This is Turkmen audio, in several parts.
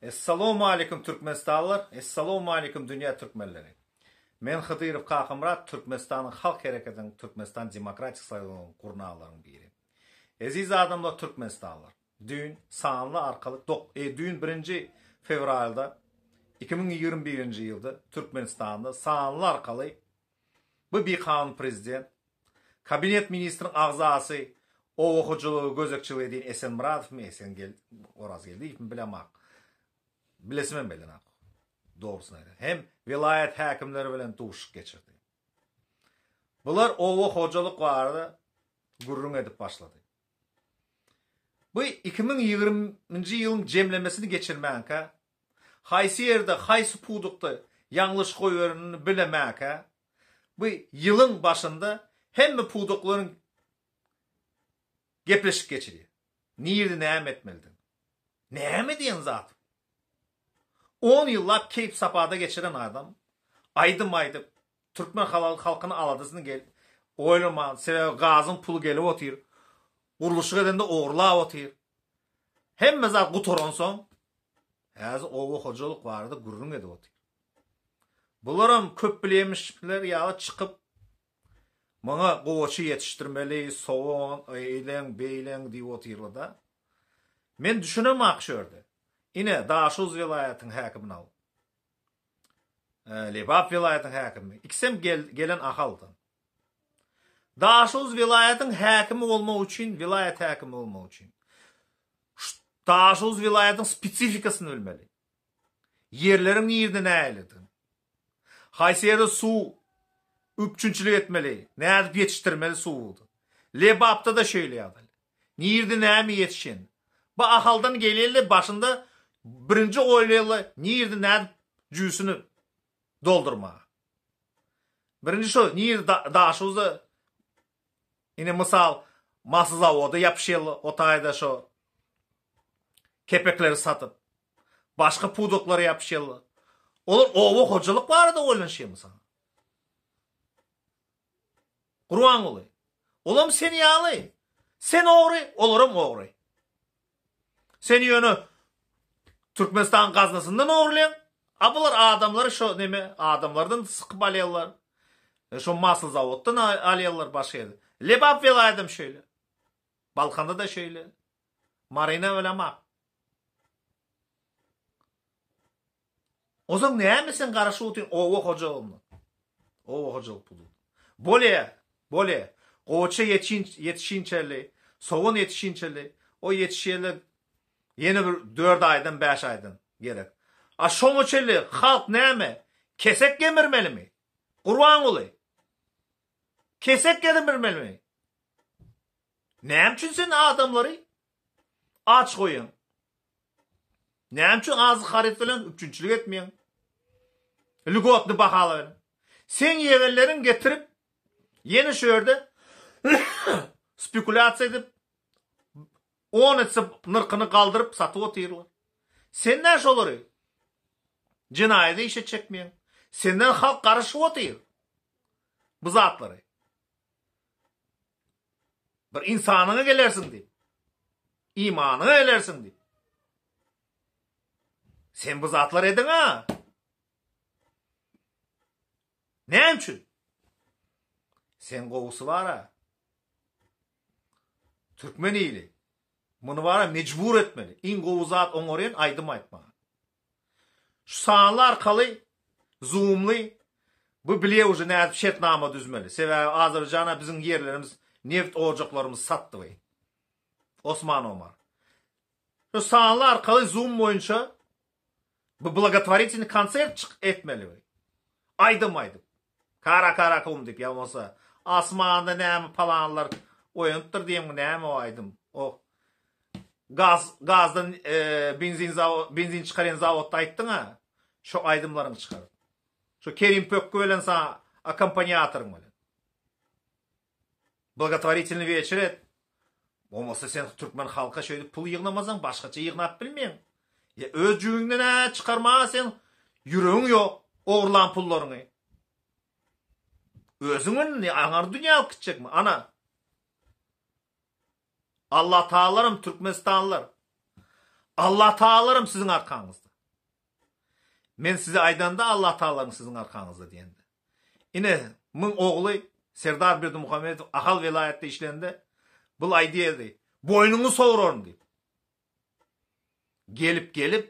Essalawmaleýkum Türkmenistanlylar, Essalawmaleýkum dünýä türkmenleri. Men Hydyrow Kakamyrat Türkmenistanyň Halk Hereketiniň Türkmenistan Demokratik Saýlawynyň gurnalaryň biri. Eziz adamlar Türkmenistanlylar. Düýn sanly arkaly dok e düýn birinji fewralda 2021-nji ýylda Türkmenistanda sanly arkaly bu bikanun prezident Kabinet ministriň agzasy oba hojalygy gözegçilik edýän Esen Myradowmy Esen gel Orazgeldiýewmi bilemak. Bilesimem gelenok. Dogrusyny aýdan. Hem welaýat häkimleri bilen duşuşyk geçirdi. Bular oba hojalyk barada gürrüň edip başlady. Bu 2020-nji ýylyň jemlemesini geçirmänkä, haýsy ýerde, haýsy pudakda ýalňyş goýberenini bilemäkä, bu ýylyň başynda hemme pudaklaryň gepleşik geçirýär. Nirde näme etmelidigini. Näme diýen zat bu? On ýyllap keýp-sapada geçiren adam, aýdym aýdyp, türkmen halkynyň aladasyny gel oýlaman, sebäbi gazyň puly gelip otyr, gurluşyk edende ogurlap otyr. Hemme zat gutaransoň, häzir oba hojalyk barada gürrüň edip otyr. Bularam köp bilýämişler ýaly çykyp, muňa gowaça ýetişdirmeli, sogan, eýleň, beýleň diýip otyrlar-da. Men düşünemok şu ýerde. Ine, Daşoguz welaýatynyň häkimini al. Lebap welaýatynyň häkimi. Ikisem gelen Ahaldan. Daşoguz welaýatyň häkimi bolmak üçin, welaýat häkimi bolmak üçin Daşoguz welaýatynyň spesifikasyny bilmeli. Ýerleriň nirde nähilidigini. Haýsy ýerde suw üpjünçilik etmeli, nädip ýetişdirmeli suwy. Lebapda-da şeýle ýagdaý. Nirde näme ýetişen. Bu Ahaldan geleli başynda birinji oýlaýaly nirde nädip jüýsüni doldurmaga. Birinji şo nirde Daşoguzda ine mysal masy zawoda ýapyşýaly o taýda şo kepekleri satyp. Başga pudaklara ýapyşýaly. Olar oba hojalyk barada oýlanyşýar mysal. Gurbanguly, olam sen ýaly. Sen ogry, olaram ogry. Sen ýöne Türkmenistan gaznasyndan ogurlaýaň. A bular adamlary şo neme adamlardan sykyp alýarlar. E, şo masl zawoddan alýarlar başga ýerde. Lebap welaýatam şeýle. Balkanda da şeýle. Maryna bilemak. Ozan näme sen garaşyp otyryn oba hojalygyndan. Oba hojalyk puly. Bolýa, bolýa. Gowaça ýetişin ýetişinçeli, sogan ýetişinçeli, o ýetişýeli ýene bir 4 aýdan, 5 aýdan gerek. A şoňa çenli halk näme? Kesek gemirmelimi? Gurbanguly. Kesek gemirmelimi? Näme üçin sen adamlary aç goýaň? Näme üçin azyk haryt bilen üpjünçilik etmeýäň? Lýugotny bahalar bilen. Seň ýegenleriň getirip ýene şu ýerde spekulýasiýa edip on etse nyrkyny galdyryp satyp otyrlar. Sen nä şolary jenaýat işe çekmeýäň? Senden halk garaşyp otyr bu zatlary. Bir insanyňa gelersiň diýip. Imanyňa gelersiň diýip. Sen bu zatlar ediň ha. Näme üçin? Sen gowusy bar-a. Türkmen ili. Muny bara mejbur etmeli. Iň gowy zat oňarýan aýdym aýtmaga. Şu sanly arkaly zoomly bu bilýär uje nädip şertnama düzmeli. Sebäbi Azerbaýjana biziň ýerlerimiz neft ojaklarymyzy satdy we. Osman Omar. Şu sanly arkaly zoom boýunça bu blagotvoritelny konsert çyk etmeli we. Aýdym aýdyp. Kara kara kum diýip ýa bolmasa asmanda näme palanlar oýanypdyr diýeňmi näme o aýdym. O gaz gazdan e, benzin zawod benzin çykarýan zawodda aýtdyň ha. Şo aýdymlaryňy çykar. Şo Kerim Pökgi bilen saňa akkompaniatoryň bilen. Blagotvoritelny weçer et. Bolmasa sen türkmen halka şeýdip pul ýygnamasaň başgaça ýygnap bilmeýäň. Ýa öz jübiňden-ä çykarmaga sen ýüregiň ýok ogurlan pullaryňy. Özüň indi aňar dünýä alyp gitjekmi? Ana. Allah Tagalaram Türkmenistanlylar. Allah Tagalaram siziň arkaňyzda. Men size aýdanda Allah Tagalaň siziň arkaňyzda diýende. Ine, muň ogly Serdar Berdimuhamedow Ahal welaýatda işlände bul aýdýardy, Boýnuňy sograryn diýip. Gelip-gelip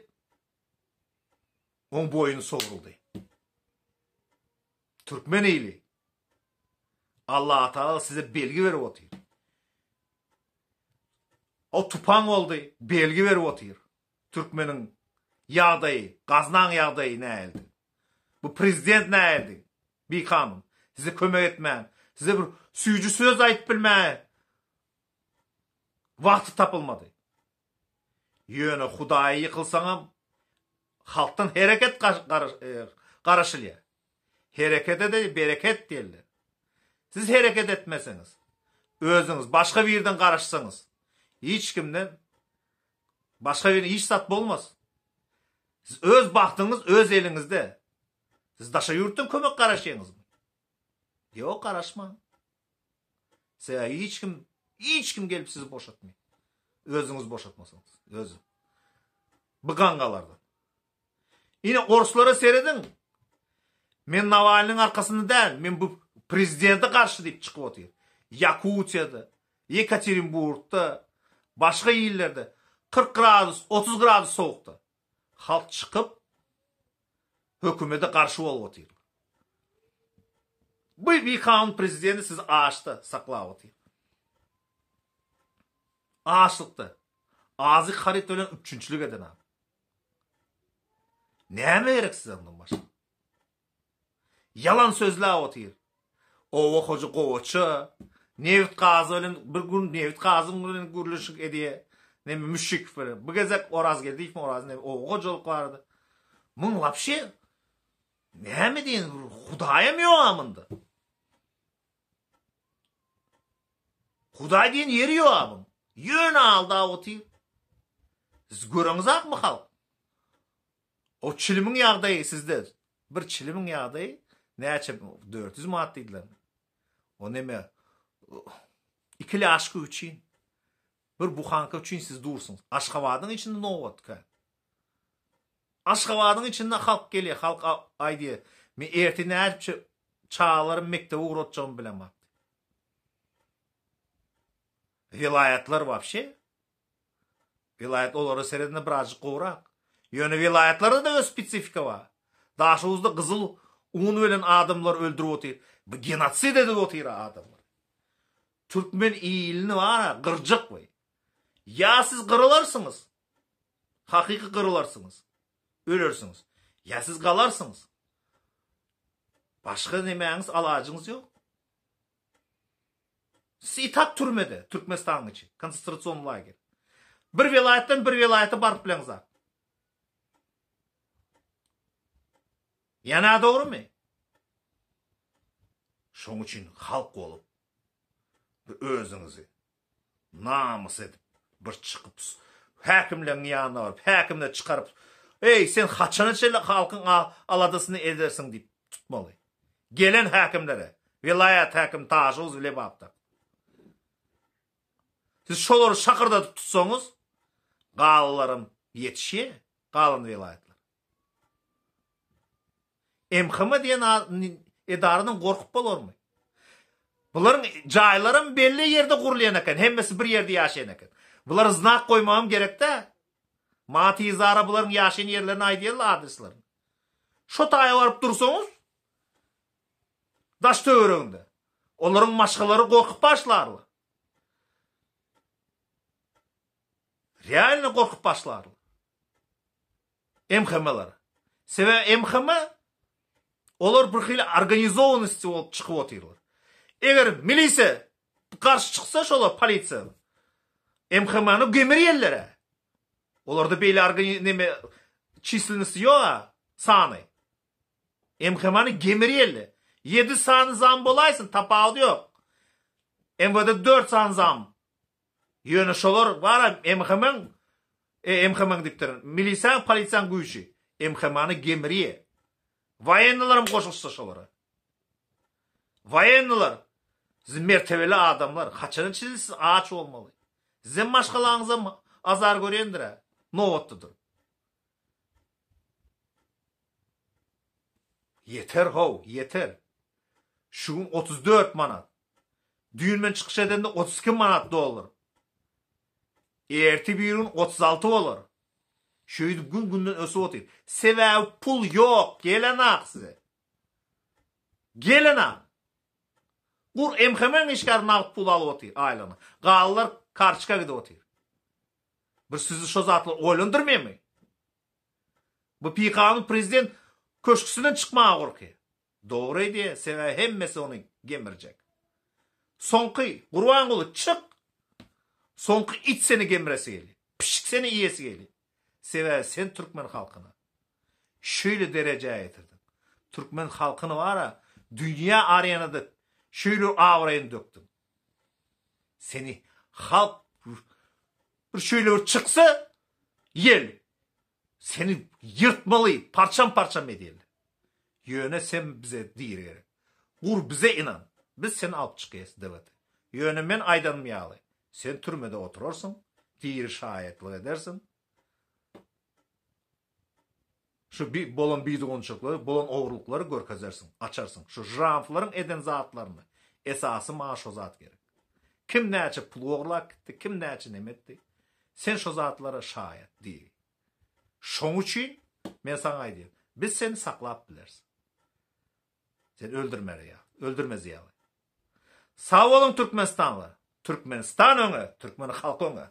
oň boýny sogruldy. Türkmen ili Allah Tagala size belgi berip otyr. O tupan boldy, belgi berip otyr. Türkmeniň ýagdaýy, gaznaň ýagdaýy nähildi? Bu prezident nähildi? Bikanun. Size kömek etmän, size bir süýji söz aýdyp bilmäge wagty tapylmady. Ýöne Hudaýa ýykylsaňam halkdan hereket garaşylýar. Herekete-de bereket diýildi. Siz hereket etmeseňiz, özüňiz başga birden garaşsaňyz, hiç kimden başga birden hiç zat bolmaz. Siz öz bagtyňyz öz eliňizde. Siz daşary ýurtdan kömek garaşýaňyzmy? Ýok, garaşmaň. Sebäbi hiç kim, hiç kim gelip sizi boşatmaýar. Özüňiz boşatmasaňyz, özüň. Bu gaňgalardan. Ine orslara serediň. Men Nawalnyň arkasynda däl, men bu prezidente garşy diýip çykyp otyr. Ýakutiýada, Ýekaterinburgda, başga illerde 40 gradus, 30 gradus sowukda halk çykyp hökümete garşy bolup otyr. Bu bikanun prezidenti sizi açda saklap otyr. Açlykda. Azyk haryt bilen üpjünçilik eden adam. Näme gerek size ondan başga? Ýalan sözläp otyr. Oba hoja gowaça, nebit gazy bilen bir gün nebit gazy bilen gürleşik edýär. Neme Müşşikow bilen. Bu gezek Orazgeldiýew mi Oraz neme oba hojalyk barada. Muň wapşe näme diýen Hudaýam ýok munda. Hudaý diýen ýeri ýok abyň. Ýöne aldap otyr. Siz göreňizakmy halk? O çilimiň ýagdaýy sizde bir çilimiň ýagdaýy näçe 400 manat diýdiler. O neme iki lýaşka üçin bir buhanka üçin siz dursuňyz. Aşgabadyň içinde nobat kän. Aşgabadyň içinde halk gelýär, halk aýdýar, men ertir nädip çagalarymy mekdebe ugratjagymy bilemok. Welaýatlar wapşe welaýat olara seredende birazjyk gowrak. Ýöne welaýatlarda-da öz spesifika bar. Daşoguzda gyzyl un bilen adamlar öldürip otyr. Bu genosid edip otyr adamlar. Türkmen ilini bar-a gyrjak we. Ýa siz gyrylarsyňyz. Hakyky gyrylarsyňyz. Ölersiňiz. Ýa siz galarsyňyz. Başga nemäňiz alajyňyz ýok. Sitak türmede, Türkmenistanyň içi, konsentrasion lager. Bir welaýatdan bir welaýata baryp bileňzak. Ýa nädogrymy? Şoň üçin halk bolup bir özüňizi namys edip bir çykyp häkimleň ýanyna baryp, häkimleri çykaryp, Eý, sen haçana çenli halkyň aladasyny edersiň diýip tutmaly. Gelen häkimlere, welaýat häkimi Daşoguz Lebapda. Siz şolary şakyrdadyp tutsaňyz, galylaram ýetişýär, galan welaýatlar. MHM diýen edaradan gorkup bolarmy? Bularyň jaýlaram belli ýerde gurulýan eken, hemmesi bir ýerde ýaşaýan eken. Bulara znak goýmagam gerek-dä. Maňa tizara bularyň ýaşaýan ýerlerini aýdýarlar adreslerini. Şo taýa baryp dursaňyz, daş töwereginde olaryň maşgalalary gorkup başlarlar. Realno gorkup başlarlar. MHM-ler. Sebäbi MHM olar bir hili organizowanysti bolup çykyp otyrlar. Eger milisiýa garşy çyksa şolar polisiýa MHM-ni gemirýärler. Olarda beýle organi neme çislennosti ýok sany. MHM-ni gemirýärler. 7 sany zam bolaýsyn tapawudy ýok. MWD 4 sany zam. Ýöne şolar bar-a MHM-iň, e, MHM-iň diýipdirin, milisiýaň, polisiýaň güýji MHM-ni gemirýär. Woýennylaram goşulyşsa şolara. Woýennylar, siz mertebeli adamlar, haçana çenli siz aç bolmaly? Sizem maşgalaňyzam azar görýändir-ä, nobatda durup. Ýeter how, ýeter. Şu gün 34 manat. Düýn men çykyş edende 32 manat dollar. Ertir bir gün 36 bolar. Şeýdip gün-günden ösüp otyr. Sebäbi pul ýok, gelenak size. Gelenak. Gur MHM-iň işgäri nagt pul alyp otyr aýlygyna. Galylar karçka gidip otyr. Bir sizi şo zatlar oýlandyrmaýarmy? Bu bikanun prezident köşküsinden çykmaga gorkýar. Dogry aýdýar, sebäbi hemmesi ony gemirjek. Soňky, Gurbanguly çyk! Soňky it seni gemresi gelýär. Pişik seni iýesi gelýär. Sebäbi sen türkmen halkyny şeýle derejä getirdiň. Türkmen halkyny bara dünýä arenada şeýle abraýyny dökdüň. Seni halk bir şeýle bir çyksa ýel seni ýyrtmaly, parçam-parçam edeli. Ýöne sen bize diri gerek. Gur bize ynan. Biz seni alyp çykýas DWT. Ýöne men aýdanym ýaly, sen türmede oturarsyň, diri şaýatlyk edersiň. Şu bi bolan bidugunçylyklary, bolan ogurlyklary görkezersiň, açarsyň. Şu žramflaryň eden zatlaryny, esasy maňa şo zat gerek. Kim näçe pul ogurlap gitdi, kim näçe neme etdi. Sen şo zatlara şaýat, diri. Şoň üçin men saňa aýdýan, biz seni saklap bileris. Sen öldürmeli ýaly, öldürmez ýaly. Sag boluň Türkmenistanlylar. Türkmenistan öňe, türkmen halky öňe.